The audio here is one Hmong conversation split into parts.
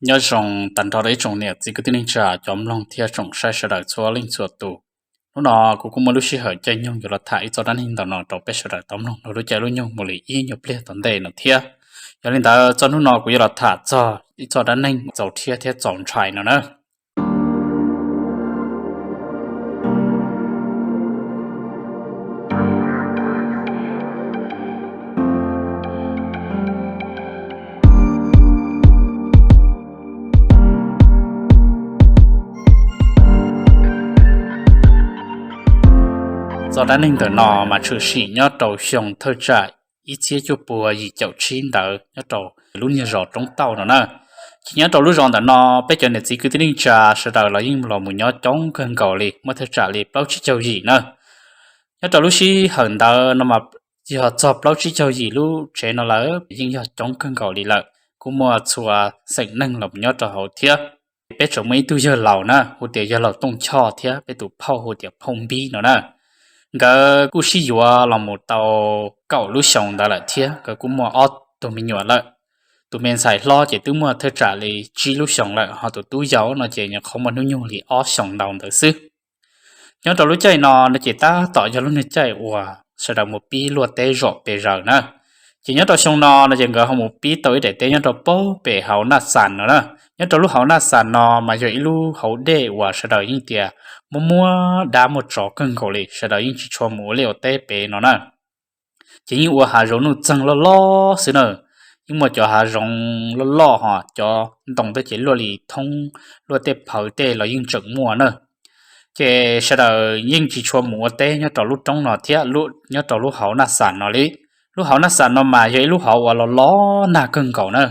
Nyob zoo tag nrho rau ib tsoom niam txiv kwv tij neej tsa cov mloog thiab tsoom saib sawv daws txhua leej txhua tus. Hnub no kuv kuj muaj lub sij hawm caij nyoog yuav los tham ib txoj dab neeg ntawm no rau peb sawv daws tau mloog rau lub caij lub nyoog mus li ib nyuag pliag tom ntej no thiab. Yog li ntawd txoj hnub no kuv yuav los tham txog ib txoj dab neeg txaus rhiab thiab txaus ntshai no na. Txoj dab neeg ntawm no mas tshwm sim nyob rau xyoo thawj tsam ib txhiab cuaj pua yim caum tsib ntawd nyob rau lub niag zos Roob Tauj no na. Ces nyob rau lub zos ntawm no peb cov niam txiv kwv tij neej tsa sawv daws los yeej los mus nyob coob kawg nkaus li, muaj thawj tsam li plaub tsib caug yim na. Nyob rau lub sij hawm ntawd no mas yog txog plaub tsib caug yim lub tsev no lawm, yeej yog coob kawg nkaus li lawm, kuj muaj txhua xeem neeg los nyob rau hauv thiab. Peb tseem muaj ib tug yawg laus na hu tias yawg laus Tooj Choj thiab peb tus phauj hu tias phauj Npib no na. Nkawd kuj sib yuav los mus tau kaum lub xyoos ntawd lawm thiab nkawd kuj muaj ob tug me nyuam lawm. Tus me ntxhais hlob ces twb muaj thawj tsam li tsib lub xyoos lawm, ho tus tub yau no ces nyuam qhuav muaj hnub nyoog li ob xyoos ntau ntawd xwb. Nyob rau lub caij no no ces tab tom yog lub niag caij uas sawv daws mus pib luaj teb zom pes zaws na. Ces nyob rau xyoo no no ces nkawd ho mus pib tau ib daim teb nyob rau pem hauv Naj Xas no na. Nyob rau lub hauv Naj Xas no mas yog ib lub hauv dej uas sawv daws yeej tias muaj muaj dab muaj tsov kawg nkaus li, sawv daws yeej tsis tshua mus ua liaj ua teb pem no na. Ces yeej ua hav zoov nuj txeeg loj loj xwb na. Yeej muaj cov hav zoov loj loj ho cov ntoo tej ces luaj li thoob, luaj tej phawv tej los yeej tseem muaj na. Ces sawv daws yeej tsis tshua mus ua teb nyob rau lub roob no thiab nyob rau lub hauv Naj Xas no li. Lub hauv Naj Xas no mas yog ib lub hauv uas los los nag kawg nkaus na.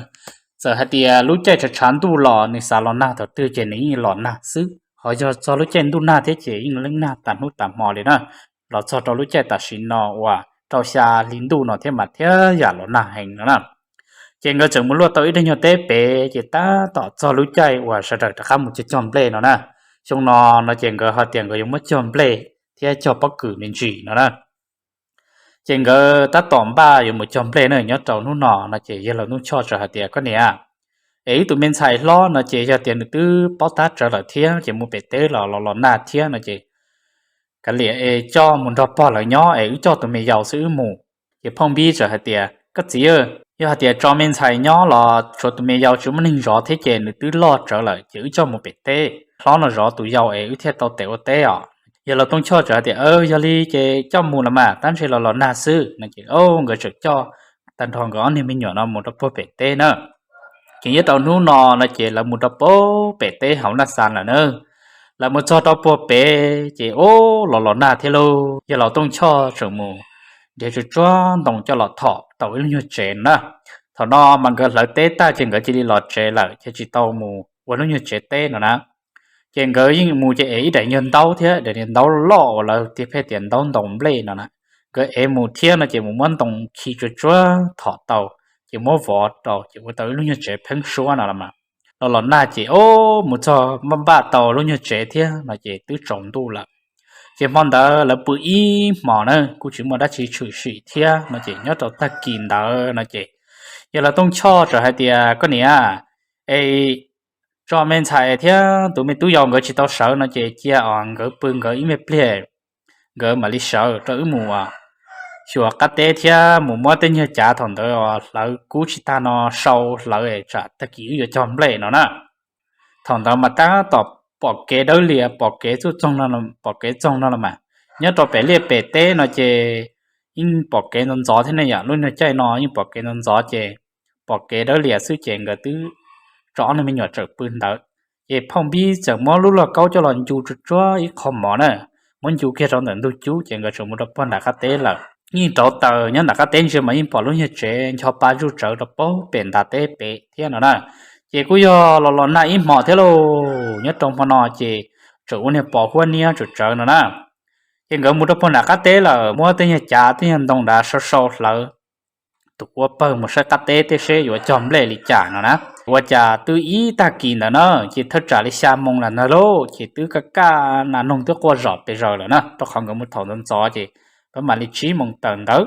Txawm hais tias lub caij tshav tshav ntuj los nws xav los nag thaum twg ces nws yeej los nag xwb, ho yog txog lub caij ntuj nag thiab ces yeej leej nag tas hnub tas hmo li na. Los txog rau lub caij tam sim no uas rau xya hli ntuj no thiab mas thiab yam los nag heev no na. Ces nkawd tseem mus luaj tau ib daim nyuag teb pem ces tab tom txog lub caij uas sawv daws rov qab mus cog cog nplej no na. Xyoo no no ces nkawd ho tias nkawd yuav muab cog nplej thiab cog pob kws me ntsis no na. Ces nkawd tab tom npaj yuav mus cog nplej na. Nyob rau hnub no no ces yawg laus Tooj Choj txawm hais tias, Koj niam, es wb tus me ntxhais hlob no ces yog tias nws twb paub tab tsawv lawm thiab ces mus pem teb los los los nag thiab no ces kav liam es coj mus nrog pog lawv nyob es wb coj tus me yau xwb wb mus. Ces phauj Npib txawm hais tias, Koj txiv, yog hais tias tso me ntxhais nyob los tshuav tus me yau tsis muaj neeg zov thiab ces nws twb loj tsawv lawm ces wb coj mus pem teb, hlob no zov tus yau es wb thiaj tau tes ua teb os. Yawg laus Tooj Choj txawm hais tias, Yog li ces coj mus los mas, tab ntshe los los nag xwb no ces nkawd txawm coj tag nrho nkawd ob niag me nyuam no mus rau puag pem teb na. Ces nyob rau hnub no no ces lawv mus rau puag pem teb hauv Naj Xas lawm na. Lawv mus txog rau puag pem ces ub los los nag thiab lauj. Yawg laus Tooj Choj txawm mus nrhiav tsuag tsuag ntoo coj los thom tau ib lub nyuag tsev no na. Thaum no mas nkawd hlawv teb tag ces nkawd cia li los tsev lawm ces tsis tau mus ua lub nyuag tsev teb no na. Ces nkawd yeej mus ces ev ib daim nyuag ntaub thiab daim nyuag ntaub loj uas lawv tig pheej tias ntaub ntoo nplej no na. Nkawd ev mus thiab no ces mus muab ntoo khi tsuag tsuag thom tau, ces muab vov rau ces ua tau ib lub nyuag tsev pheeb suab no los mas. Los los nag ces ub mus txog npaj npaj tau lub nyuag tsev thiab no ces twb tsaus ntuj lawm. Ces hmo ntawd lawv pw ib hmos na kuj tsis muaj dab tsi tshwm sim thiab no ces nyob rau tag kis ntawd no ces yawg laus Tooj Choj txawm hais tias, Koj niam, es tso me ntxhais thiab tus me tub yau nkawd tsis tau sawv no ces cia os nkawd pw nkawd ib me pliag, nkawd mam li sawv rau wb mus xyuas qab teb thiab mus muab tej nyuag cav thaum ntawd hlawv kub tsis tag no sau hlawv tsam tag kis wb yuav cog nplej no na. Thaum ntawd mas tab tom pom kev dawb lias, pom kev txuj txoog, pom kev txoog no los mas. Nyob rau pem liaj pem teb no ces yeej pom kev ntxov ntxov thiab ne yom, lub nyuag caij no yeej pom kev ntxov ntxov ces pom kev dawb lias xwb ces nkawd twb tso ob niag me nyuam txawm pw ntawd. Ces phauj Npib txawm muab lub lauj kaub coj los ncu tsuag tsuag ib qho mov na, muab ncu kiag rau ntawm ntug cub ces nkawd txawm mus rau puag nram qab teb lawm. Yeej rauv taws nyob nram qab teb ntsia mas yeej pom lub nyuag tsev ncho pa zuj tsawv rau puag pem nram teb pem thiab no na. Ces kuj yog los los nag ib hmos thiab lauj, nyob rau hmo no ces txawm ua niag pos huab niab tsawv tsawv no na. Ces nkawd mus rau puag nram qab teb lawm muab tej nyuag cav tej nyuag ntoo nrad sau sau hlawv tus ua pawg mus saib qab teb tej seb yuav cog nplej li cas no na. Ua cas twb ib tag kis ntawd na, ces thawj tsam li xya moo lawm ntag lauj, ces twb kaj kaj nas noog twb quaj zom pes zaws lawm na, rau qhov nkawd mus thaum ntxov ntxov ces pab mam li tsib moo tawm ntawd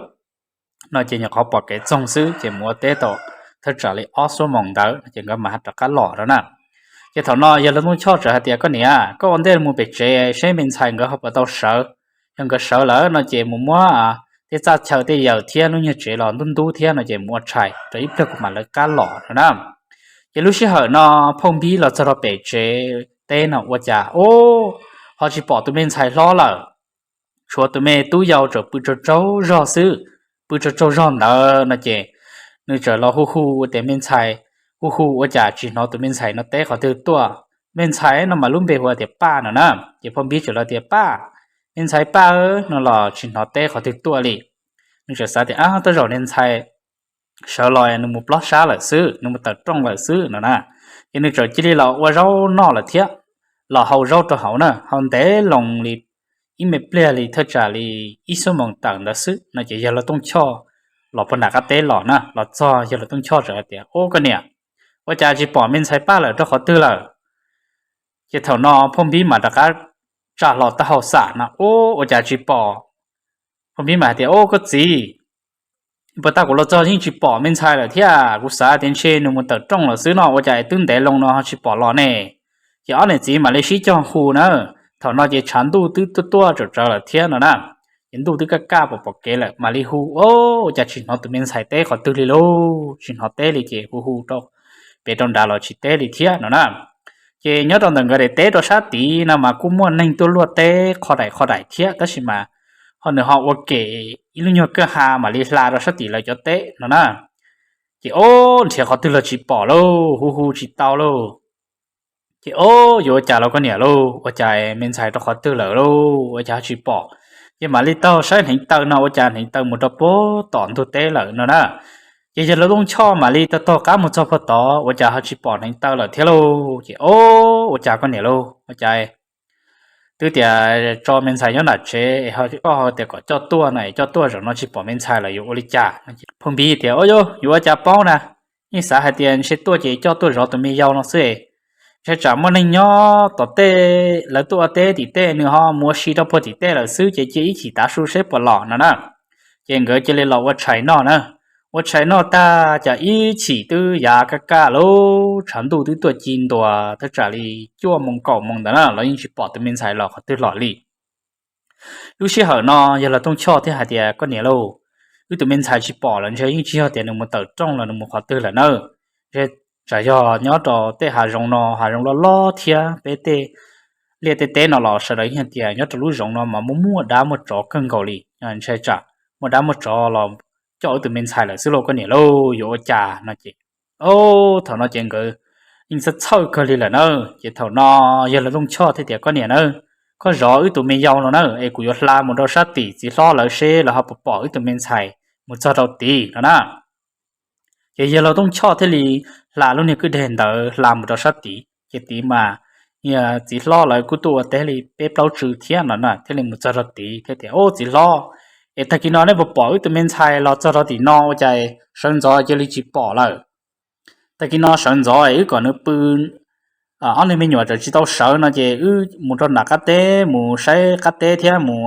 no ces nyuam qhuav pom kev txoog xwb ces mus ua teb tau thawj tsam li ob xuab moos ntawd no ces nkawd mam rov qab los no na. Ces thaum no yawg laus Tooj Choj txawm hais tias, Koj niam, koj ua ntej mus pem tsev seb me ntxhais nkawd ho puas tau sawv. Yog nkawd sawv lawm no ces mus muab tej txaj chaw tej yawm thiab lub nyuag tsev los ntub ntub thiab no ces mus ua tshais rau ib pliag kuv mam lawv qab los no na. Ces lub sij hawm no Phauj Npib los txog rau pem tsev teb no ua cas, o, ho tsis pom tus me ntxhais hlob lawm. Tshuav tus me tub yau tseem pw tsaug tsaug zog xwb. Pw tsaug tsaug zog ntawd no ces nws txawm los hu hu ua tias, Me ntxhais. Hu hu ua cas tsis hnov tus me ntxhais no teb qhov twg tuaj. Me ntxhais no mas lub npe hu tias Paj no na. Ces Phauj Npib txawm los tias, Paj, me ntxhais Paj no los tsis hnov teb qhov twg tuaj li. Nws txawm xav tias, Ab, tej zaum niag ntxhais sawv los nws mus plob sab lawm xwb, nws mus tawm rooj lawm xwb no na. Ces nws txawm cia li los ua zaub noj lawm thiab, los hau zaub rau hauv na, hau ntev loo li ib me pliag li thawj tsam li ib xuab moos tawm ntawd xwb no ces yawg laus Tooj Choj los puag nram qab teb los na. Los txog yawg laus Tooj Choj txawm hais tias, Ub, koj niam, ua cas tsis pom me ntxhais Paj lawm rau qhov twg lawm? Ces thaum no Phauj Npib mam rov qab tsa hlo taub hau xam no, Ub, ua cas tsis pom. Phauj Npib mam hais tias, Ub, koj txiv, puag ta kuv los txog yeej tsis pom me ntxhais lawm thiab, kuv xav tias ntshe nws mus tawm rooj lawm xwb no, ua cas twb ntev loo no ho tsis pom los ne? Ces ob niam txiv mam li sib cog hu na. Thaum no ces tshav ntuj twb tuaj tuaj tsawm tsawv lawm thiab no na. Ces ntuj twb kaj kaj pom pom kev lawm mam li hu, Ub, ua cas tsis hnov tus me ntxhais teb qhov twg li lauj, tsis hnov teb li. Ces hu hu rau pem rau nrad los tsis teb li thiab no na. Ces nyob rau ntawm nkawd daim teb rau sab tid no mas kuj muaj neeg tuaj luaj teb qhov daim qhov daim thiab, tab sis mas ho nws ho ua ke ib lub nyuag kwj ha mam li hla rau sab tim lawv cov teb no na. Ces, Ub, nrhiav qhov twg los tsis pom lauj, hu hu tsis tau lauj. Ces, Ub, yuav ua cas lauj koj niam lauj, ua cas me ntxhais rau qhov twg lawm lauj, ua cas ho tsis pom. Ces mam li taug saib hneev taw no ua cas hneev taw mus rau puag tom ntug teb lawm no na. Ces yawg laus Tooj Choj mam li taug taug qab mus txog puag tod ua cas ho tsis pom hneev taw lawm thiab lauj. Ces, Ub, ua cas koj niam lauj, ua cas twb tias tso me ntxhais nyob nram tsev es koj ho tias kom coj tuaj no es coj tuaj zaum no tsis pom me ntxhais lawm yuav ua li cas? Phauj Npib tias, Ub, yuav ua cas paub na, yeej xav hais tias ntshe tuaj ces coj tuaj zov tus me yau no xwb. Ntshai tsam muaj neeg nyob tom tej, lawv tuaj ua teb tim tej nws ho mus ua si rau puag tim tej lawm xwb ces cia ib chim tav su seb puas los no na. Ces nkawd cia li los ua tshais noj na. Ua tshais noj tag cas ib chim twb yav kaj kaj lauj, tshav ntuj twb tuaj ci ntua thawj tsam li cuaj moos kaum moos ntawd na los yeej tsis pom tus me ntxhais los qhov twg los li. Lub sij hawm no yawg laus Tooj Choj thiaj hais tias, Koj niam lauj, wb tus me ntxhais tsis pom lawm ntshe yeej tsis yog tias nws mus tawm rooj los nws mus qhov twg lawm na. Ntshe tsam yog nyob rau tej hav zoov no, hav zoov loj loj thiab peb tej liaj tej teb no los sawv daws yeej hais tias nyob rau lub zoov no mas muaj muaj dab muaj tsov kawg nkaus li. Ntshai tsam muaj dab muaj tsov los coj wb tus me ntxhais lawm xwb lauj koj niam lauj, yuav ua cas no ces, o, thaum no ces nkawd yeej txhawj txhawj kawg li lawm na. Ces thaum no yawg laus Tooj Choj thiaj tias, Koj niam na, koj zov wb tus me yau no na es kuv yuav hla mus rau sab tim txiv hlob lawv seb lawv ho puas pom wb tus me ntxhais mus txog rau tid no na. Ces yawg laus Tooj Choj thiaj li hla lub niag kwj deg ntawd hla mus rau sab tid ces tid mas txiv hlob lawv kuj tuaj ua teb li peb plaub tsw thiab no na, thiaj li mus txog rau tid thiaj tias, Ub, txiv hlob, es tag kis no nej puas pom wb tus me ntxhais los txog rau tim no ua cas sawv ntxov cia li tsis pom lawm? Tag kis no sawv ntxov es wb kom nws pw, ob niag me nyuam tseem tsis tau sawv no ces wb mus rau nram qab teb mus saib qab teb thiab mus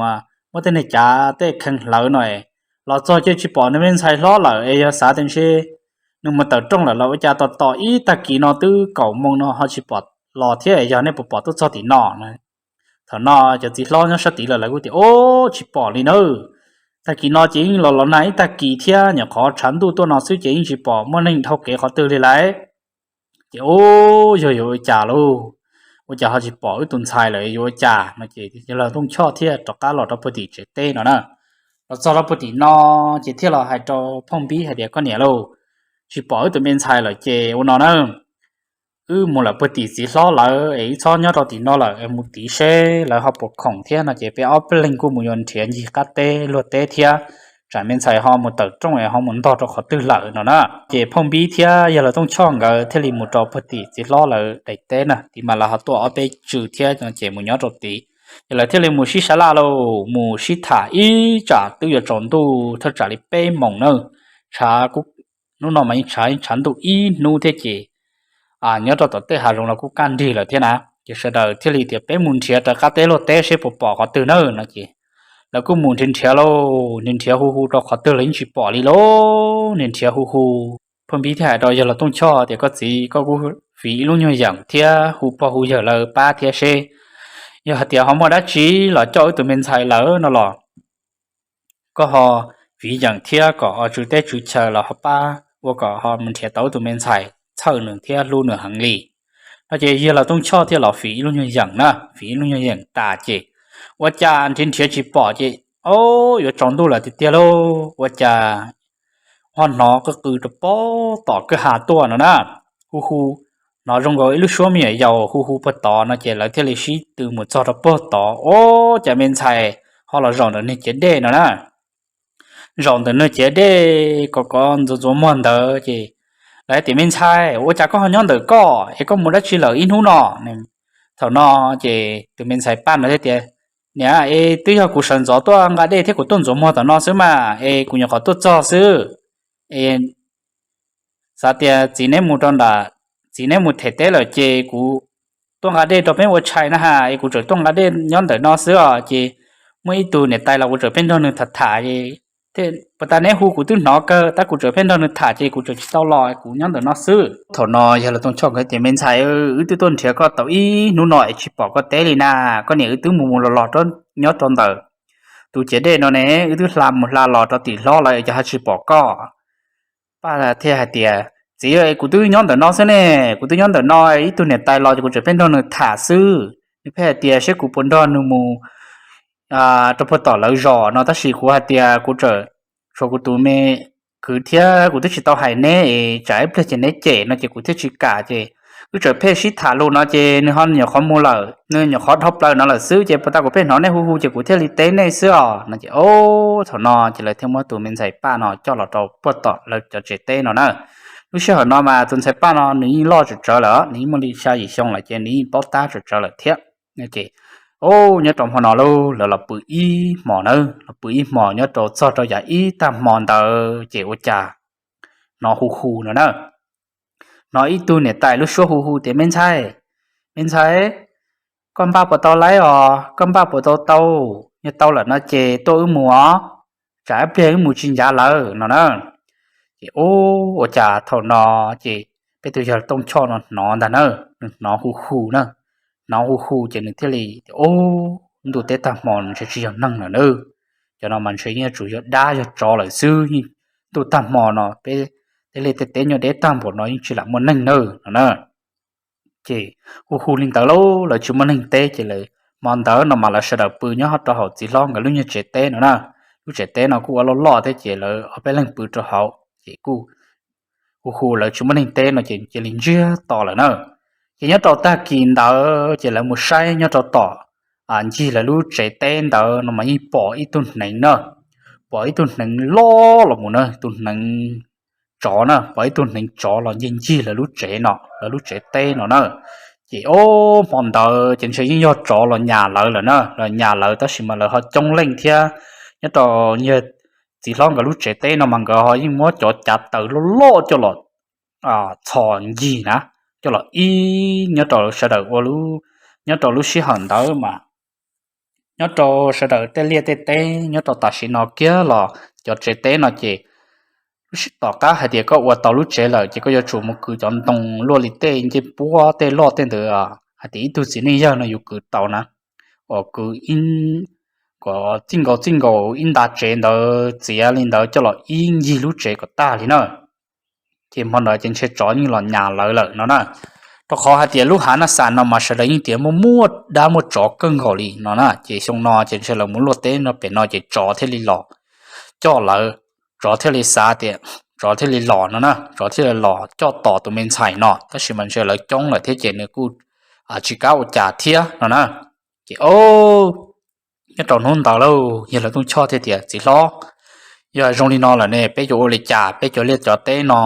muab tej niag cav tej khee hlawv no es los txog cia tsis pom nws me ntxhais hlob lawm es yog xav tias ntshe nws mus tawm rooj lawm los ua cas tos tos ib tag kis no twb kaum moos no ho tsis pom los thiab, yog nej puas pom tuaj txog tim no? Thaum no cov txiv hlob nyob sab tid lawv kuj tias, Ub, tsis pom li nawb. Tag kis no ces yeej los los nag ib tag kis thiab, nyuam qhuav tshav ntuj tuaj no xwb ces yeej tsis pom muaj neeg dhau kev qhov twg li lawm. Ces, Ub, yog yuav ua cas lauj? Ua cas ho tsis pom wb tus ntxhais lawm yuav ua cas no ces yawg laus Tooj Choj thiaj rov qab los rau puag tim tsev teb no na. Los txog rau puag tim no ces thiaj los hais rau Phooj Npib hais tias, Koj niam lauj, tsis pom wb tus me ntxhais lawm ces ua no na, wb mus lawm puag tim txiv hlob lawv es wb txhob nyob rau tim no lawm, mus tid seb lawv ho puas khoom thiab no ces peb ob peb leeg kuj mus yuav nrhiav ncig qab teb luag teb thiab, tsam me ntxhais ho mus tawm rooj es ho mus ntog rau qhov twg lawm no na. Ces Phooj Npib thiab yawg laus Tooj Choj nkawd thiaj li mus rau puag tim txiv hlob lawv daim teb na, tid mas lawv ho tuaj ob peb tsw thiab no ces mus nyob rau tid. Ces lawv thiaj li mus sib sab laj lauj, mus sib tham ib tsam twb yuav tsaus ntuj thawj tsam li peb moos na. Tshav, hnub no mas yeej tshav, tshav ntuj ib hnub thiab ces nyob rau tom tej hav zoov los kuj kaj nrig lawm thiab na. Ces sawv daws thiaj li tias, Peb mus nrhiav raws qab teb luag teb seb puas pom qhov twg na no ces lawv kuj mus nrhiav nrhiav lauj, nrhiav nrhiav hu hu rau qhov twg los yeej tsis pom li lauj, nrhiav nrhiav hu hu Phaj Npib thiaj hais rau yawg laus Tooj Choj tias, Koj txiv, koj kuj fiv ib lub nyuag yeem thiab hu pog hu yawg lawv pab thiab seb yog hais tias ho muaj dab tsi los coj wb tus me ntxhais lawm no los koj ho fiv yeem thiab kom tswv teb tswv chaw los ho pab ua kom ho mus nrhiav tau wb tus me ntxhais, txhawj nws thiab hlub nws heev li. No ces yawg laus Tooj Choj thiaj los fiv ib lub nyuag yeem na, fiv ib lub nyuag yeem tas ces ua cas nrhiav nrhiav tsis pom ces, o, yuav tsaus ntuj lawm tiag tiag lauj, ua cas ho hnov qw qw rau pog tom kwj ha tuaj no na, hu hu, hnov zoo nkaus ib lub suab me nyuam yaus hu hu pog tod no ces lawv thiaj li sib tw mus txog rau pog tod, o, cas me ntxhais ho los zaum ntawm niag ciav dej no na. Zaum ntawm niag ciav dej kom kov ntxuav ntxuav muag ntawd ces lawv hais tias, Me ntxhais, ua cas koj ho nyob ntawm koj es koj mus dab tsi lawm ib hnub no? Thaum no ces tus me ntxhais Paj no thiaj tias, Niam, es twb yog kuv sawv ntxov tuaj nqa dej thiab kuv tuaj ntxuav muag tom no xwb mas, es kuv nyuam qhuav tuaj txog xwb. Es xav tias txiv neb mus rau nram, txiv neb mus them teb lawm ces kuv tuaj nqa dej rau peb ua tshais na has, es kuv tseem tuaj nqa dej nyob ntawm no xwb os, ces muaj ib tug niam tais los kuv tseem pheej nrog nws tham tham, puas tas neb hu kuv twb hnov kawg tab kuv tseem pheej nrog nws tham ces kuv tseem tsis tau los, kuv nyob ntawm no xwb. Thaum no yawg laus Tooj Choj nkawd tias, Me ntxhais, wb twb tuaj nrhiav koj tau ib hnub no es tsis pom koj teb li na, koj niam wb twb mus mus los los nyob rau ntawm tus ciav dej no ne, wb twb hla mus hla los rau tim hlob lawm es ho tsis pom koj. Paj thiaj hais tias, Txiv, kuv twb nyob ntawm no xwb ne, kuv twb nyob ntawm no, ib tug niam tais los ces kuv tseem pheej nrog nws tham xwb, nws pheej hais tias seb kuv puas nrog nws mus rau puag tom lawv zos no, tab sis kuv hais tias kuv tseem tshuav kuv tus me kwv thiab kuv twb tsis tau hais neb es tsam ib pliag ces neb cem no ces kuv thiaj tsis kam, ces wb tseem pheej sib tham lus no ces nws ho nyuam qhuav mus lawm, nws nyuam qhuav dhau plaws no lawm xwb, ces puas tas kuv pheej hnov nej hu hu ces kuv thiaj li teb nej xwb os no ces, o, thaum no ces lawv thiaj muab tus me ntxhais Paj no coj los rau puag tom lawv cov tsev teb no na. Lub sij hawm no mas tus ntxhais Paj no nws yeej loj tsawv tsawv lawm, nws yeej muaj li xya yim xyoo lawm ces nws yeej paub tab tsawv tsawv lawm thiab. Ces, o, nyob rau hmo no lauj, lawv los pw ib hmos na, los pw ib hmos nyob rau txog rau yav ib tag hmo ntawd ces ua cas hnov hu hu no na. Hnov ib tug niam tais lub suab hu hu tias, Me ntxhais, me ntxhais, koj npaj puas tau laib os, koj npaj puas tau tau? Yog tau lawm no ces tuaj wb mus os, tsam ib pliag wb mus tsis ncav lawm no na. Ces, o, ua cas thaum no ces peb tus yawg Tooj Choj no hnov ntag na, nws hnov hu hu na, hnov hu hu ces nws thiaj li, o, ntuj teb tag hmo ntshe tsis yog neeg lawm na. Cov no mas ntshe yeej yuav tsum yog dab yog tsov lawm xwb, ntuj tag hmo no peb tej liaj tej teb nyob deb tag npaum no yeej tsis lam muaj neeg na no na. Ces hu hu li ntawd lauj, lawv tsis muaj neeg teb ces lawv, hmo ntawd no mas lawv sawv daws pw nyob rau hauv txiv hlob nkawd lub nyuag tsev teb no na. Lub tsev teb no kuj ua loj loj thiab ces lawv ob peb leeg pw rau hauv ces kuj hu hu lawv tsis muaj neeg teb no ces cia li ntsiag to lawm na. Ces nyob rau tag kis ntawd ces lawv mus saib nyob rau tom ncig lawv lub tsev teb ntawd no mas yeej pom ib tug hneev na, pom ib tug hneev loj los mus na, tus hneev tsov na, pom ib tug hneev tsov los ncig ncig lawv lub tsev no, lawv lub tsev teb no na. Ces, o, hmo ntawd ces ntshe yeej yog tsov los nyas lawv lawm na, los nyas lawv tab sis mas lawv ho coob leej thiab. Nyob rau yawg txiv hlob nkawd lub tsev teb no mas nkawd ho yeej muab cov cav taws loj loj coj los txhos ncig na, coj los ib nyob rau sawv daws ua, nyob rau lub sij hawm ntawd mas nyob rau sawv daws tej liaj tej teb nyob rau tam sim no kiag los cov tsev teb no ces lub sij tom qab hais tias koj ua tau lub tsev lawm ces koj yuav tsum mus kwv cov ntoo luaj li tej ncej puab tej loj tej ntawd, hais tias ib tug txiv neej yawg no yus kwv tau na, uas kwv kom txij nkaus txij nkaus ib nta tsev ntawd txiav li ntawd coj los ib ncig lub tsev kom tag li na. Ces hmo ntawd ces ntshe tsov yeej los nyas lawv lawm no na. Rau qhov hais tias lub hav Naj Xas no mas sawv daws yeej tias muaj muaj dab muaj tsov kawg nkaus li no na, ces xyoo no ces ntshe lawv mus luaj teb no pem no ces tsov thiaj li los coj lawv, tsov thiaj li xav tias, tsov thiaj li los no na, tsov thiaj li los coj tom tus me ntxhais no, tab sis mas ntshe lawv coob lawm thiab ces nws kuj tsis kam ua cas thiab no na. Ces, o, nyob rau hnub ntawd lauj, yawg laus Tooj Choj thiaj tias, Txiv hlob, yog zoo li no lawm ne peb yuav ua li cas? Peb cov liaj cov teb no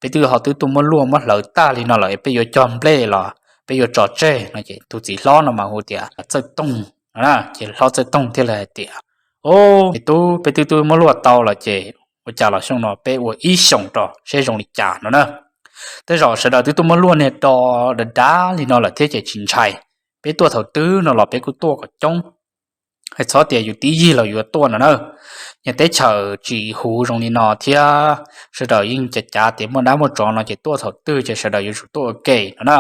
peb twb ho twb tuaj muab luaj muab hlawv tag li no lawm, peb yuav cog nplej los peb yuav tso tseg no. Ces tus txiv hlob no mas hu tias Txawj Tooj, ces hlob Txawj Tooj thiaj li hais tias, O, me tub, peb twb tuaj muab luaj tau lawm ces ua cas los xyoo no peb ua ib xyoos rau seb zoo li cas no na. Tej zaum sawv daws twb tuaj muab luaj niag do dav dav li no lawm thiab ces tsis ntshai, peb tuaj thaum twg no los peb kuj tuaj kom coob, hais txhob tias yus tib yig los yuav tuaj no na. niag teb chaws tsis huv zoo li no thiab sawv daws yeej cav cav tias muaj dab muaj tsov no ces tuaj thaum twg ces sawv daws yuav tsum tuaj ua ke no na.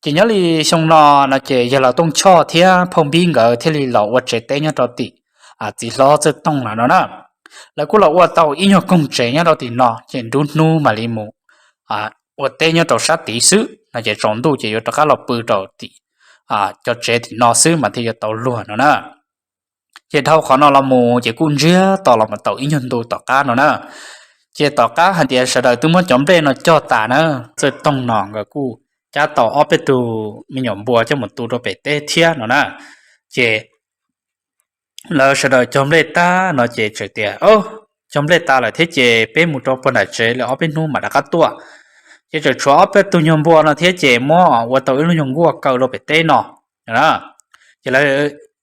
Ces nyob li xyoo no no ces yawg laus Tooj Choj thiab Phauj Npib nkawd thiaj li los ua tsev teb nyob rau tim txiv hlob Txawj Tooj lawm no na. Lawv kuj los ua tau ib nyuag koog tsev nyob rau tim no ces nruab hnub mam li mus ua teb nyob rau sab tid xwb no ces tsaus ntuj ces yuav rov qab los pw rau tim cov tsev tim no xwb mas thiaj yuav tau luag no na. Ces dhau qhov no los mus ces kuj ntsiag to los mus tau ib nyuag ntu tom qab no na. Ces tom qab hais tias sawv daws twb muab cov nplej no cog tas na, Txawj Tooj no nkawd kuj cab tau ob peb tug me nyuam npua coj mus tu rau pem teb thiab no na. Ces lawv sawv daws cog nplej tag no ces txawm tias, Cog nplej tas lawm thiab ces peb mus rau puag nram tsev lawm ob peb hnub mam rov qab tuaj. Ces txawm tshuav ob peb tug nyuag npua no thiab ces muab ua tau ib lub nyuag nkuaj kaw rau pem teb no. Ces lawv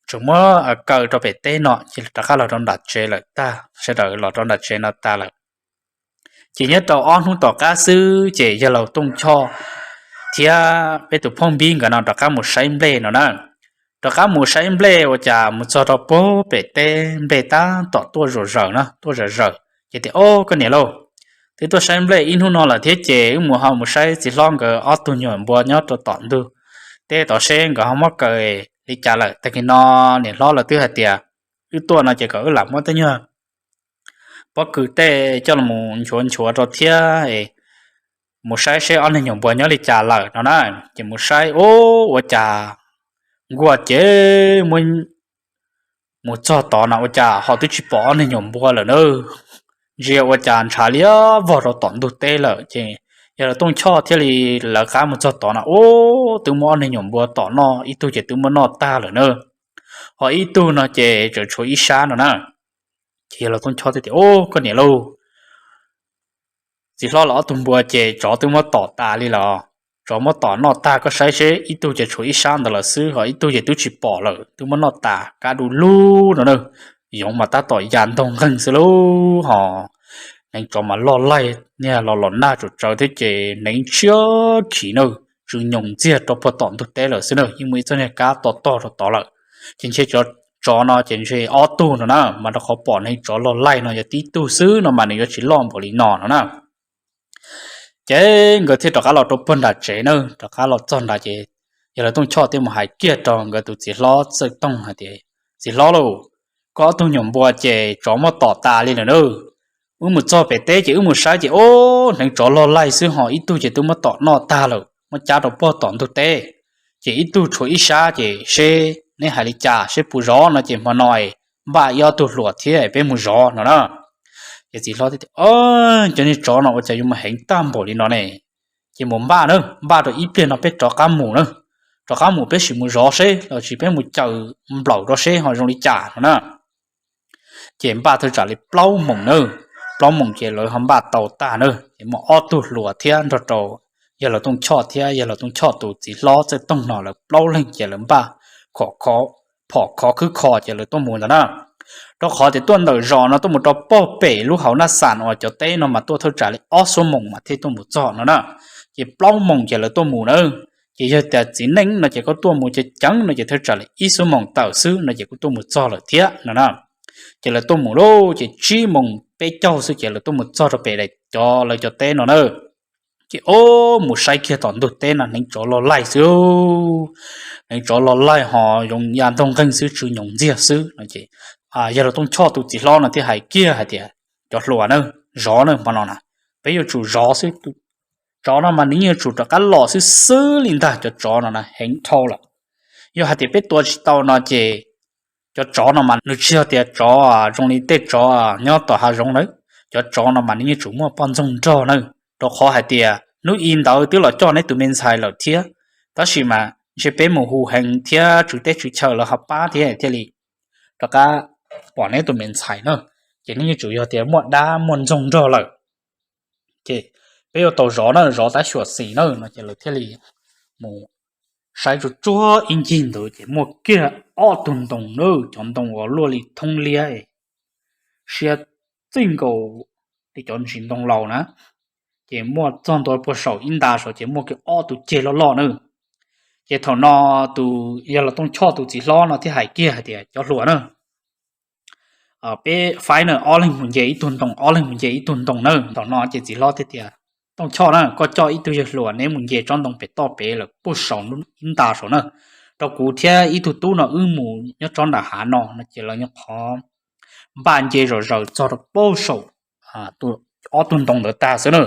tseem muab kaw rau pem teb no ces rov qab los rau nram tsev lawm tag, sawv daws los rau nram tsev no tas lawm. Ces nyob rau ob hnub tom qab xwb ces yawg laus Tooj Choj thiab peb tus Phauj Npib nkawd no rov qab mus saib nplej no na. Rov qab mus saib nplej ua cas mus txog rau puag pem teb nplej tab tom tuaj zom zaws na, tuaj zom zaws. Ces tias, Au, koj niam lauj, twb tuaj saib nplej ib hnub no lawm thiab ces wb mus ho mus saib txiv hlob nkawd ob tug nyuam npua nyob rau tom ntug teb tod seb nkawd ho muab kaw li cas lawm. Tag kis no niam hlob lawv twb hais tias wb tuaj no ces kom wb lam muab tej nyuag pob kws tej coj los nchuav nchuav rau thiab mus saib seb ob niag nyuam npua nyob li cas lawm no na. Ces mus saib, Au, ua cas nkuaj ces muab mus txog tod no ua cas ho twb tsis pom ob niag nyuam npua lawm na. Ntsia ua cas ntshav liab vog rau tom ntug teb lawm. Ces yawg laus Tooj Choj thiaj li lawv qab mus txog tod no, Au, twb muab ob niag nyuam npua tom noj, ib tug ces twb muab noj tag lawm na, ho ib tug no ces tseem tshuav ib sab no na. Ces yawg laus Tooj Choj thiaj tias, Au, koj niam lauj, txiv hlob lawv ob tug npua ces tsov twb muab tom tas li los, tsov muab tom noj tag, koj saib seb ib tug ces tshuav ib sab ntawd lawm xwb, ho ib tug ces twb tsis pom lawm, twb muab noj tas kab du lug no na. Yoov mas tab tom ya ntoog nqeeg xwb lauj, ho hneev tsov mas loj laij, niag los los nag tsuas tsawv thiab ces hneev tshiab khiv na, tsw nyoos ntxiag rau puag tom ntug teb lawm xwb na, yeej muaj ib txoj niag kab to tog rau tod lawm. Ces ntshe tsov no ces ntshe ob tug no na, mas rau qhov pom hneev tsov loj laij no yog tib tug xwb no mas nws yuav tsis loj npaum li no no na. Ces nkawd thiaj rov qab los rau puag nram tsev na, rov qab los txog nrad ces yawg laus Tooj Choj thiaj mus hais kiag rau nkawd tus txiv hlob Txawj Tooj hais tias, Txiv hlob lauj, koj ob tug nyuam npua ces tsov muab tom tas li lawm na. Wb mus txog pem teb ces wb mus saib ces, au, hneev tsov loj laij xwb, ho ib tug ces twb muab tom noj tag lawm, muab cab rau puag tom ntug teb. Ces ib tug tshuav ib sab, ces seb neb hais li cas, seb puas zov no ces hmo no npaj ib ob tug hluas thiab peb mus zov no na. Ces txiv hlob thiaj tias, Cov niag tsov no ua cas yuav mus heev tag npaum li no ne? Ces mus npaj na, npaj rau ib pliag no peb rov qab mus na, rov qab mus peb sim mus zov seb los sis peb mus caws nplaum rau seb ho zoo li cas no na. Ces npaj thawj tsam li plaub moos na, plaub moos ces lawv ho npaj tau tag na, ces muaj ob tug hluas thiab nrog rau yawg laus Tooj Choj thiab yawg laus Tooj Choj tus txiv hlob Txawj Tooj no lawv plaub leeg ces lawv npaj phom khov khwb kho ces lawv tuaj mus ntawd na. Rau qhov tias tuaj ntawm zos no tuaj mus rau puag pem lub hauv Naj Xas uas cov teb no mas tuaj thawj tsam li ob xuab moos mas thiaj tuaj mus txog no na. Ces plaub moos ces lawv tuaj mus na. Ces yog tias txiv neej no ces koj tuaj mus ceev ceev no ces thawj tsam li ib xuab moos tawm xwb no ces kuj tuaj mus txog lawm thiab no na. Ces lawv tuaj mus lauj, ces tsib moos peb caug xwb ces lawv tuaj mus txog rau pem daim cov lawv cov teb no na. Ces o, mus saib kiag tom ntug teb no hneev tsov loj laij xwb, hneev tsov loj laij ho zoo ya ntoog nqeeg xwb, tsw nyoos ntxiag xwb no ces yawg laus Tooj Choj tus txiv hlob no thiaj hais kiag hais tias, Cov hluas na, zov na, hmo no na peb yuav tsum zov xwb. Tsov no mas nws yeej yuav tsum rov qab los xwb xwb li ntag, cov tsov no na heev dhau lawm. Yog hais tias peb tua tsis tau no ces cov tsov no mas nws tsis yog tias tsov zoo li tej tsov nyob tom hav zoov na, cov tsov no mas nws yeej tsum muaj poj ntxoog nrog na, rau qhov hais tias hnub i ntawd twb los coj neb tus me ntxhais lawm thiab, tab sis mas ntshe peb mus hu heev thiab tswv teb tswv chaw lawv ho pab thiab thiaj li rov qab pom neb tus me ntxhais na, ces nws yeej tsum yog tias muaj dab muaj ntxoog nrog lawm. Ces peb yuav tau zov na, zov tab xyuam xim na no ces lawv thiaj li mus saib tsuag tsuag ib ncig ntawd ces muaj kiag ob tug ntoo na, cov ntoo uas luaj li thoob liab, siab txij nkaus li cov ntsis ntoo laus na, ces muaj txog ntua puag saum ib nta saud ces muaj kiag ob tug ceg loj loj na. Ces thaum no tus yawg laus Tooj Choj tus txiv hlob no thiaj hais kiag hais tias, Cov hluas na, peb faib na, ob leeg mus nce ib tug ntoo, ob leeg mus nce ib tug ntoo na. Thaum no ces txiv hlob thiaj tias, Tooj Choj na, koj coj ib tug yawg hluas neb mus nce tsob ntoo pem toj pem lawm puag saum ib nta saum na, rau kuv thiab ib tug tub no wb mus nyob tsob nram hav no no. Ces lawv nyuam qhuav npaj nce zom zaws txog rau puag saum ob tug ntoo ntawd tag xwb na.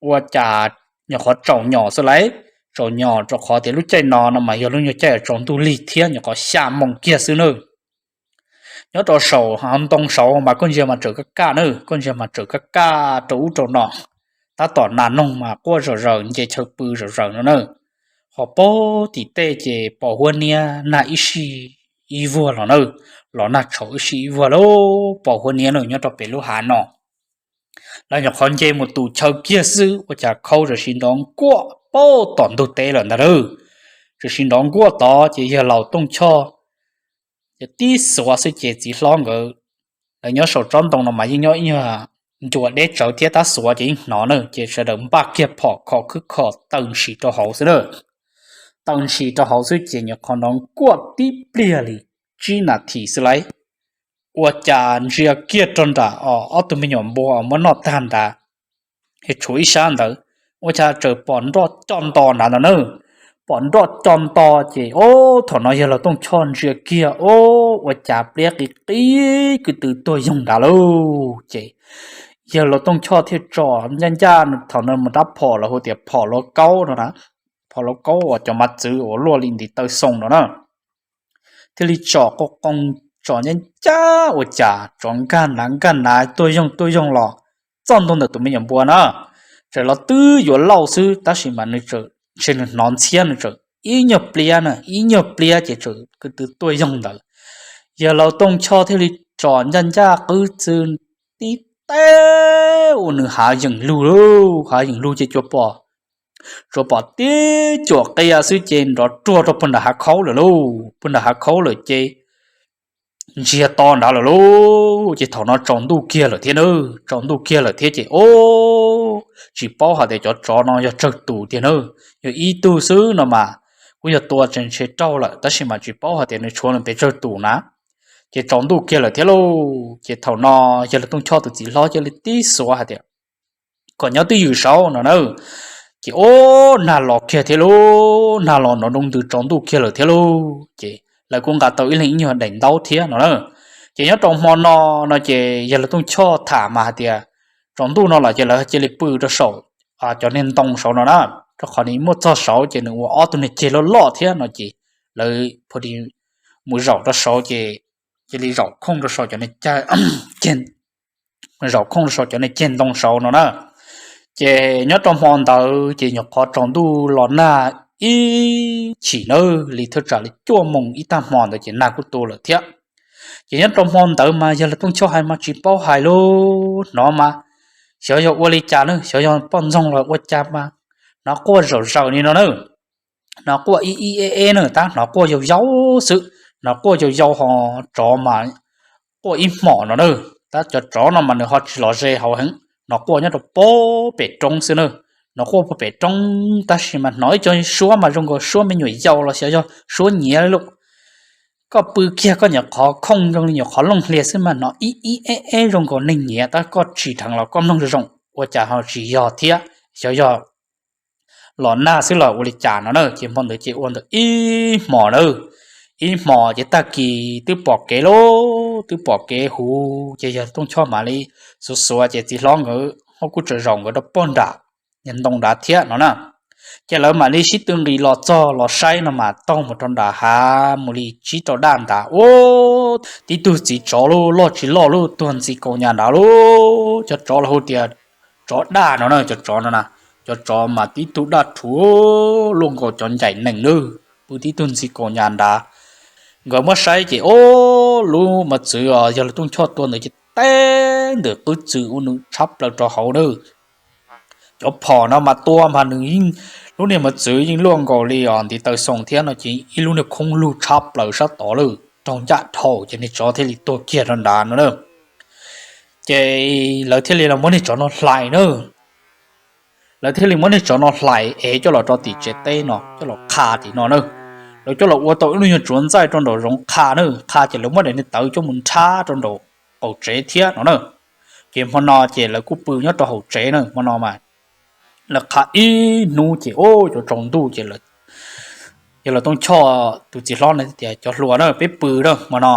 Ua cas nyuam qhuav tsaus nyos xwb lauj, tsaus nyos rau qhov tias lub caij no no mas yog lub nyuag caij tsaus ntuj lig thiab, nyuam qhuav xya moos kiag xwb na. Nyob rau saum ntoo saud mas koj ntsia mas tseem kaj kaj na, koj ntsia mas tseem kaj kaj rau ub rau no, tab tom nas noog mas quaj zom zaws nce chaw pw zom zaws no na. Ho puag tim tej ces pom huab niab nag ib sij ib vuag los na, los nag tshauv ib sij ib vuag lauj, pom huab niab na nyob rau pem lub hav no. Lawv nyuam qhuav nce mus tus chaw kiag xwb ua cas khau txawm sis nrov nkuaj puag tom ntug teb lawm ntag lauj. Txawm sis nrov nkuaj tod ces yawg laus Tooj Choj ces tib xuav xwb ces txiv hlob nkawd, lawv nyob saum tsob ntoo no mas yeej nyob ib nyuag ncua deb tsawv thiab, tab xuav ces yeej hnov na, ces sawv daws npaj kiag phom khov khwb khom taw ntshis rau hauv xwb na. Taw ntshis rau hauv xwb ces nyuam qhuav nrov nkuaj tib pliag li tsib nas this xwb lauj, ua cas ntsia kiag rau nram ob tug me nyuam npua muab noj tag ntawd, tshuav ib sab ntawd, ua cas txawm pom nroj co nto nrad ntag na. Pom nroj co nto ces ob thaum no yawg laus Tooj Choj ntsia kiag, ob, ua cas pliab qis qis kwv tw tuag yoog nrad lauj. Ces yawg laus Tooj Choj thiaj tso ncaj ncaj thaum no mus rab phom los hu tias phom luav kaub no na, phom luav kaub uas cov mav txwv uas luaj li ntiv taw xoo no na, thiaj li tsom qoo qoo, tsom ncaj ncaj ua cas tsov nkag nrav nkag nrav tuaj yoog tuaj yoog los txog ntua ntawm tus me nyuam npua na, txawm los twb yuav lauj xwb tab sis mas nws txawm ntshe nws hnov ntxhiab, nws txawm ib nyuag pliab na, ib nyuag pliab ces txawm kwv tw tuaj yoog ntawd. Yawg laus Tooj Choj thiaj li tsom ncaj ncaj qwb txwv tib teg ua nws hav yeem lug lauj, hav yeem lug ces tsuas pom, tsuas pom tib cuam qia xwb ces nrov ruag rau puag nram hav khaub lawm lauj, puag nram hav khaub lawm ces ntsiag to nrad lawm lauj. Ces thaum no tsaus ntuj kiag lawm thiab na, tsaus ntuj kiag lawm thiab ces ob, tsis paub hais tias cov tsov no yog tsawg tus tiag na, yog ib tug xwb no mas kuj yog tua tsees ntshe raug lawm tab sis mas tsis paub hais tias nws tshuav nws pes tsawg tus na. Ces tsaus ntuj kiag lawm thiab lauj, ces thaum no yawg laus Tooj Choj tus txiv hlob cia li tib xuav hais tias kom nyob twj ywm saud no na. Ces ob, nag los kiag thiab lauj, nag los nrov nroo ntws tsaus ntuj kiag lawm thiab lauj. Ces lawv kuj nqa tau ib leeg ib nyuag daim ntaub thiab no na. Ces nyob rau hmo no, no ces yawg laus Tooj Choj tham mas hais tias tsaus ntuj no los ces lawv cia li pw rau saum cov niag ntoo saud no na, rau qhov nws muaj txog saud ces nws ua ob tug niag ceg loj loj thiab no ces lawv mus zaum rau saud ces cia li zaum khooj rau saum cov niag ceg, zaum khooj rau saum cov niag ceg ntoo saud no na. Ces nyob rau hmo ntawd ces nyuam qhuav tsaus ntuj los nag ib chim nawb, li thawj tsam li cuaj moos ib tag hmo ntawd ces nag kuj tu lawm thiab. Ces nyob rau hmo ntawd mas yawg laus Tooj Choj hais mas tsis paub hais lauj, hnov mas xyov yog ua li cas na, xyov yog poj ntxoog los ua cas mas hnov quaj zom zaws li no na. Hnov quaj ib ib eb eb na, tab hnov quaj yau yau xwb, hnov quaj yau yau ho tsov mas quaj ib hmos no na. Tab cov tsov no mas nws ho tsis los ze hauv heev, hnov quaj nyob rau puag pem roob xwb na. Hnov quaj puag pem roob tab sis mas hnov ib co suab mas zoo nkaus suab me nyuam yaus los xyov yog suab nyiav lauj. Koj pw kiag koj nyuam qhuav khooj zoo li nyuam qhuav looj hlias xwb mas hnov ib ib eb eb zoo nkaus neeg nyiav, tab koj tsim dheev los koj mloog zoo zoo ua cas ho tsis yog thiab, xyov yog los nag xwb los ua li cas no na. Ces hmo ntawd ces ua ntawm ib hmos na, ib hmos ces tag kis twb pom kev lauj, twb pom kev huv ces yawg Tooj Choj mam li xuav xuav ces txiv hlob nkawd ho kuj tsaws zaum nkawd rau puag nram ntoo nrad thiab no na. Ces lawv mam li sib tw nqis los txog los saib no mas taug mus rau nram hav mus li tsib rau daj nrad ua tib tug txiv tsov loj tsis loj lub tuag ntxi kaus nyas nrad lauj. Cov tsov los hu tias tsov daj no na, cov tsov no na, cov tsov mas tib tug daj rhuv luaj nkaus cov ncaim nees lawm, pw tib tug ntxi kaus nyas nrad. Nkawd muab saib ces ob, lub mos txwv os yawg laus Tooj Choj tua ntawd ces teb ntawm qwb txwv ua nws tshab plaws rau hauv na. Cov phom no mas tua mas nws yeej, lub niag mos txwv yeej luaj nkaus li os ntiv taw xoo thiab no ces ib lub niag khoob lug tshab plaws sab tod lawm raug ncaj dhau ces niag tsov thiaj li tuag kiag rau nrad no na. Ces lawv thiaj li los muab niag tsov no hlais na. Lawv thiaj li muab niag tsov no hlais es coj los rau tim tsev teb no coj los qha tim no na. Lawv coj los ua tau ib lub nyuag tsuav ntxaij rau nraum zoov qha na, qha ces lawv muab daim niag tawv coj mus nrhab rau nraum qaum tsev thiab no na. Ces hmo no ces lawv kuj pw nyob rau hauv tsev na, hmo no mas lawv qha ib hnub ces ua cov tsaus ntuj ces yawg Los Tooj Choj tus txiv hlob no tias, Cov hluas na, peb pw na, hmo no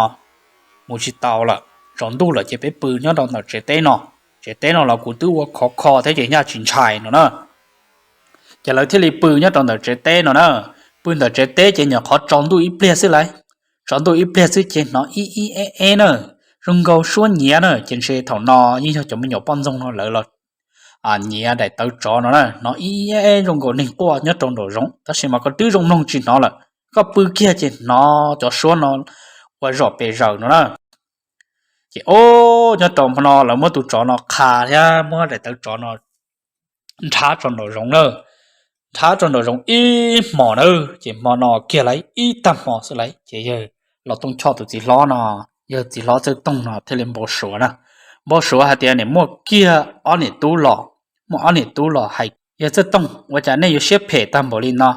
mus tsis tau lawm, tsaus ntuj lawm ces peb pw nyob rau ntawm tsev teb no. Tsev teb no los kuv twb ua khov kho thiab ces nyaj tsis ntshai no na. Ces lawv thiaj li pw nyob rau ntawm tsev teb no na. Pw ntawm tsev teb ces nyuam qhuav tsaus ntuj ib pliag xwb lauj. Tsaus ntuj ib pliag xwb ces hnov ib ib eb eb na, zoo nkaus suab nyiav na, ces ntshe thaum no yeej yog cov me nyuam poj ntxoog no lawv los nyiav daim tawv tsov no na. Hnov ib ib eb eb zoo nkaus neeg quaj nyob rau nraum zoov, tab sis mas koj twb zoo mloog tsis hnov lawm. Koj pw kiag ces hnov cov suab no ua zom pes zaws no na. Ces o, nyob rau hmo no lawv muab tus tsov no qha thiab muab daim tawv tsov no nrhab rau nraum zoov na. Nrhab rau nraum zoov ib hmos na, ces hmo no kiag lauj, ib tag hmo xwb lauj, ces yawg Los Tooj Choj tus txiv hlob no, yawg txiv hlob Txawj Toog no thiaj li npau suav na. Npau suav hais tias nim muaj kiag ob niam tub los, muaj ob niam tub los hais, Yawg Txawj Toog, ua cas nej yuav siab phem tag npaum li no?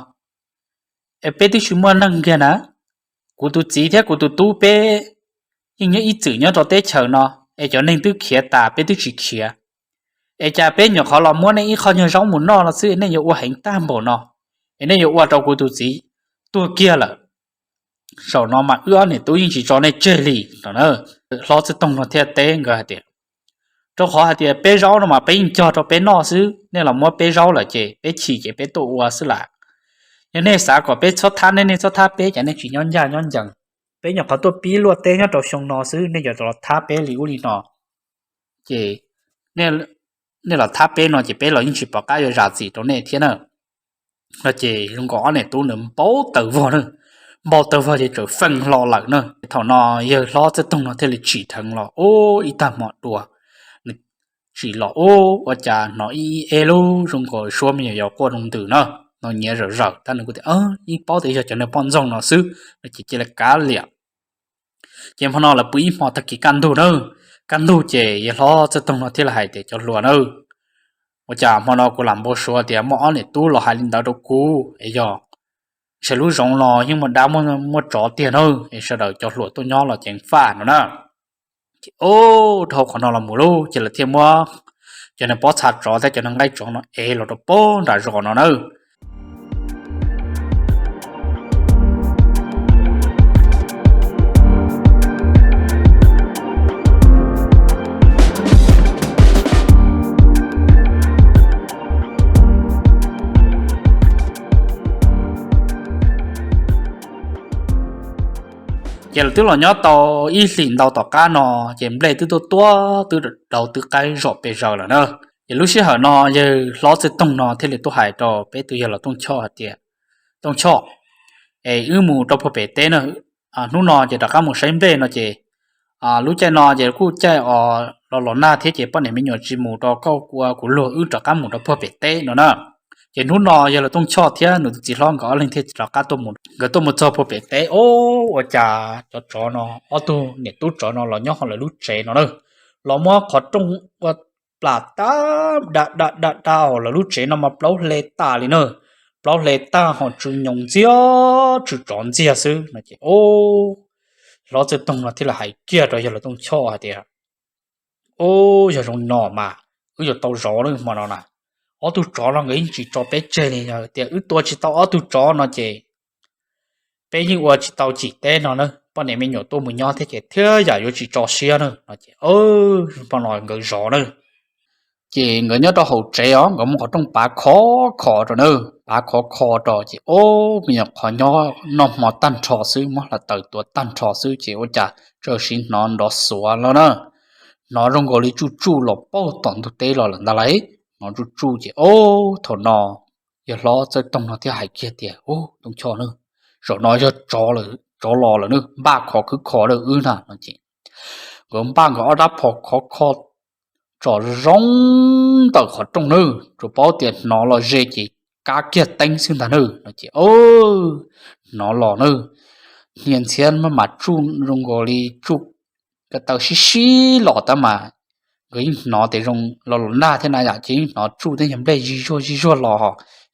Es peb twb tsis muaj neeg kiag na. Kuv tus txiv thiab kuv tus tub peb yeej nyob ib txwm nyob rau teb chaws no, es cov neeg twb khiav tas peb twb tsis khiav. Es cas peb nyuam qhuav los muab nej ib qho nyuag zaub mus noj no xwb nej yuav ua heev tag npaum no, es nej yuav ua rau kuv tus txiv tuag kiag lawm. Zaum no mas wb ob niam tub yeej tsis tso nej tseg li no na. Hlob Txawj Toog no thiaj teb nkawd hais tias, Rau qhov hais tias peb zaub no mas peb yeej cog rau peb noj xwb, nej los muab peb zaub lawm ces peb chim ces peb tuaj ua xwb lawm. Yog nej xav kom peb txhob thab nej, nej txhob thab peb, ces nej tsis nyob ncaj nyob ncees. Peb nyuam qhuav tuaj pib luaj teb nyob rau xyoo no xwb, nej yuav los thab peb li ub li no, ces nej los thab peb no ces peb los yeej tsis pom qab yuav zam txim rau nej thiab na. No ces zoo nkaus ob niam tub nws npau taws vog na, npau taws vog ces txawm feej hlo lawm na. Thaum no yawg hlob Txawj Toog no thiaj li tsim dheev los ub ib tag hmo dua. Nws tsim los ub ua cas hnov ib eb lub zoo nkaus suab me nyuam yaus quaj rau ntws na, no nyiav zawm zawm tab nws kuj tias, Yeej paub tias yog cov neeg poj ntxoog no xwb, no ces cia li kav liam. Ces hmo no lawv pw ib hmo tag kis kaj ntug na, kaj ntug ces yawg hlob Txawj Toog no thiaj li hais tias, Cov hluas na, ua cas hmo no kuv lam npau suav tias muaj ob niam tub los hais li ntawd rau kuv es yog ntshe lub zoov no yeej muaj dab muaj tsov tiag na, es sawv daws cov hluas tuaj nyob los ceev faj no na. Ces o, dhau qhov no los mus lauj, ces lawv thiaj muab cov neeg pob txha tsov thiab cov neeg nqaij tsov no ev los rau pem nram zos no na. Ces lawv twb los nyob tau ib hlis ntau tom qab no, ces nplej twb tuaj tuaj twb daus twb qaib zom pes zaws lawm na. Ces lub sij hawm no yawg hlob Txawj Toog no thiaj li tuaj hais rau peb tus yawg Los Tooj Choj hais tias, Tooj Choj, es wb mus rau puag pem teb na, hnub no ces rov qab mus saib nplej no ces lub caij no ces kuj caij os los los nag thiab ces poj niam me nyuam tsis mus rau koj ua kuv luag, wb rov qab mus rau puag pem teb no na. Ces hnub no yawg Los Tooj Choj thiab nws tus txiv hlob nkawd ob leeg thiaj rov qab tuaj mus, nkawd tuaj mus txog puag pem teb, o, ua cas cov tsov no, ob tug niam tub tsov no los nyob hauv lawv lub tsev no na, los muab qhov rooj ua plam tag da da da da hauv lawv lub tsev no mas plaub hle tas li na, plaub hle tag ho tsw nyoos ntxiag tsw tsov ntxiag xwb no ces o, hlob Txawj Toog no thiaj li hais kiag rau yawg Los Tooj Choj hais tias, O, yog zoo no mas wb yuav tau zov lawm hmo no na. Ob tug tsov no nkawd yeej tsis tso peb tseg li, yog tias wb tua tsis tau ob tug tsov no ces peb yeej ua tsis tau cim teb no na, poj niam me nyuam tuaj mus nyob thiab ces thiaj yam yuav tsis tso siab na no ces, o, hmo no nkawd zov na. Ces nkawd nyob rau hauv tsev os, nkawd muab qhov rooj pav khov kho rau na, pav khov kho rau ces o, me nyuam qhuav nyob noj hmo tag nrho xwb, muab hla taws tua tag nrho xwb ces ua cas txawm sim hnov nrov xuav los na, hnov zoo nkaus li tsuj tsuj los pauj tom ntug teb los lawm ntag lauj. Hnov tsuj tsuj ces o, thaum no yawg hlob Txawj Toog no thiaj hais kiag tias, Ub, Tooj Choj na, zaum no yog tsov los lawm na, npaj khov khwb kho rau wb na no ces nkawd npaj nkawd ob rab phom khov kho tsom zoo ntawm qhov rooj na, tsuas paub tias hnov los ze ces kab kiag teeb xwb ntag na no ces hnov los na, hnia ntxhiab maj mam tsuj zoo nkaus li tsuj ko taw sib sib los tab mas nkawd yeej hnov tias zoo los los nag thiab na yom, ces yeej hnov tsuj tej nyuag nplej zig zuag zig zuag los,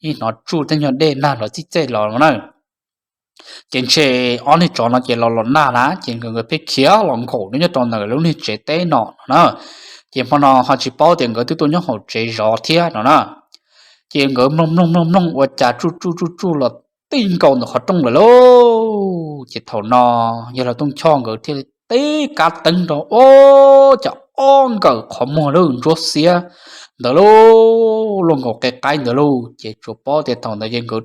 yeej hnov tsuj tej nyuag dej nag los txij txej los na. Ces ntshe ob niag tsov no ces los los nag na, ces nkawd pheej khiav los nkaum nyob rau ntawm lub niag tsev teb no no na. Ces hmo no ho tsis paub tias nkawd twb tuaj nyob hauv tsev zov thiab no na. Ces nkawd mloog mloog mloog mloog ua cas tsuj tsuj tsuj tsuj los tij nkaus ntawm qhov rooj lawm lauj. Ces thaum no yawg laus Tooj Choj nkawd thiaj li tib kab teeb rau, ua cas ob nkawm qhov muag lub ntsuab xiab ntawd lauj, luaj nkaus qe qaib ntawd lauj. Ces tsuas paub tias thaum ntawd ces nkawd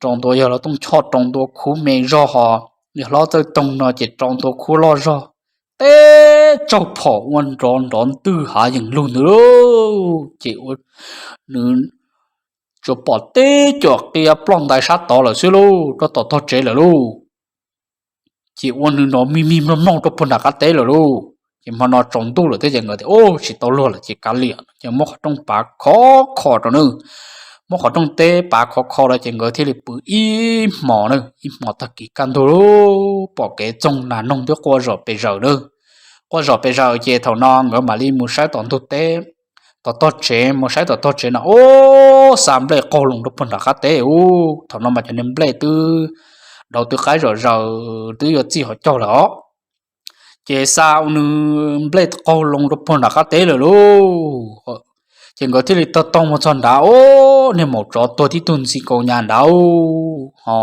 rau ntua, yawg laus Tooj Choj rau ntua khuv me zog ho, yawg hlob Txawj Toog no ces rau ntua khuv loj zog, teb tsaug phom ua nrov nrov ntwg hav yeem lug ntawd lauj. Ces nws tsuas pom teb cuam qia ploj ntais sab tod lawm xwb lauj, rau tom tog tsev lawm lauj. Ces ua nws nrov mig mig mloog mloog rau puag nram qab teb lawm lauj. Ces hmo no tsaus ntuj lawm thiab ces nkawd tias, Ub, tsis tau luag lawm ces kav liam, ces muab qhov rooj pav khov kho rau nws. Muab qhov rooj teb pav khov kho rau ces nkawd thiaj li pw ib hmos na, ib hmos tag kis kaj ntug lauj, pom kev txoog nas noog twb quaj zom pes zaws na. Quaj zom pes zaws ces thaum no nkawd mam li mus saib tom ntug teb, tom tog tsev, mus saib tom tog tsev no, ub, xa nplej qaug loo rau puag nram qab teb ub. Thaum no mas cov niag nplej twb dauv twb qaib zom zaws twb yuav txij hauv caug lawm os. Ces xa ua nws nplej qaug loo rau puag nram qab teb lawm lauj. Ces nkawd thiaj li taug taug mus txog nrad, ub, niag maum tsov tuag tib tug ntxi kaus nyas nrad, ho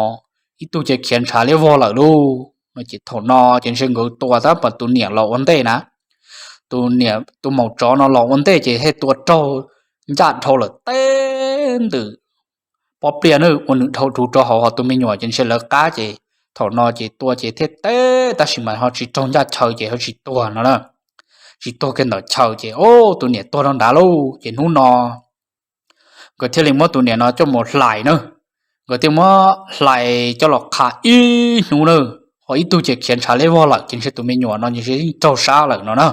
ib tug ces khiav ntshav liab vog lawm lauj. No ces thaum no ces ntshe nkawd tua tab pas tus niam los ua ntej na. Tus niam, tus maum tsov no los ua ntej ces thiaj tua raug ncaj dhau lawm teb ntawm pob pliaj na, ua nws dhau rau hauv, ho tus me nyuam ces ntshe lawv qab ces thaum no ces tua ces thiaj teb tab sis mas ho tsis raug ncaj chaw ces ho tsis tuag no na. Tsis tuag kiag ntawm chaw ces, ub, tus niam tuag rau nrad lauj. Ces hnub no nkawd thiaj li muab tus niam no coj mus hlais na. Nkawd thiaj muab hlais coj los qha ib hnub na, ho ib tug ces khiav ntshav liab vog lawm ces ntshe tus me nyuam no ntshe yeej raug sab lawm no na.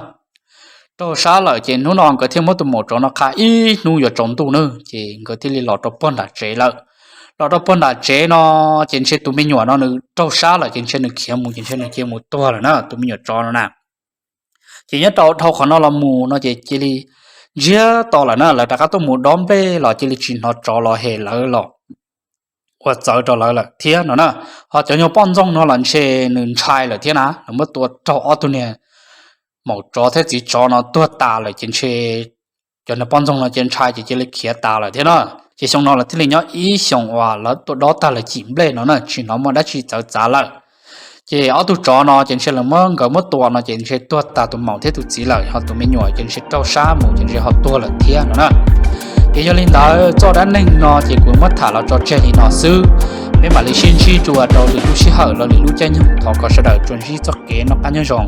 Raug sab lawm ces hnub no nkawd thiaj muab tus maum tsov no qha ib hnub yuav tsaus ntuj na, ces nkawd thiaj li los rau puag nram tsev lawm. Los rau puag nram tsev no ces ntshe tus me nyuam no nws raug sab lawm ces ntshe nws khiav mus ces ntshe nws cia mus tuag lawm na, tus me nyuam tsov no na. Ces nyob rau dhau qhov no los mus no ces cia li ntsiag to lawm na, lawv rov qab tuaj mus dob nplej los cia li tsis hnov tsov los hem lawv los ua txawv rau lawv lawm thiab no na. Ho cov nyuag poj ntxoog no los ntshe nws ntshai lawm thiab na, nws muab tua raug ob tug niag maum tsov thiab txiv tsov no tuag tas lawm ces ntshe cov niag poj ntxoog no ces ntshai ces cia li khiav tas lawm thiab na. Ces xyoo no lawv thiaj li nyob ib xyoos uas lawv tuaj dob tag lawv cim nplej no na, tsis hnov muaj dab tsi txawv txav lawm. Ces ob tug tsov no ces ntshe lawv muab, nkawd muab tua no ces ntshe tuag tag tus maum thiab tus txiv lawm, ho tus me nyuam ces ntshe raug sab mus ces ntshe ho tuag lawm thiab no na. Ces yog li ntawd txoj dab neeg no ces kuv muab tham los tso tseg li no xwb. Peb mam li sib ntsib dua rau lwm lub sij hawm los lwm lub caij nyoog, thov kom sawv daws tsuas ntsib txoj kev noj qab nyob zoo.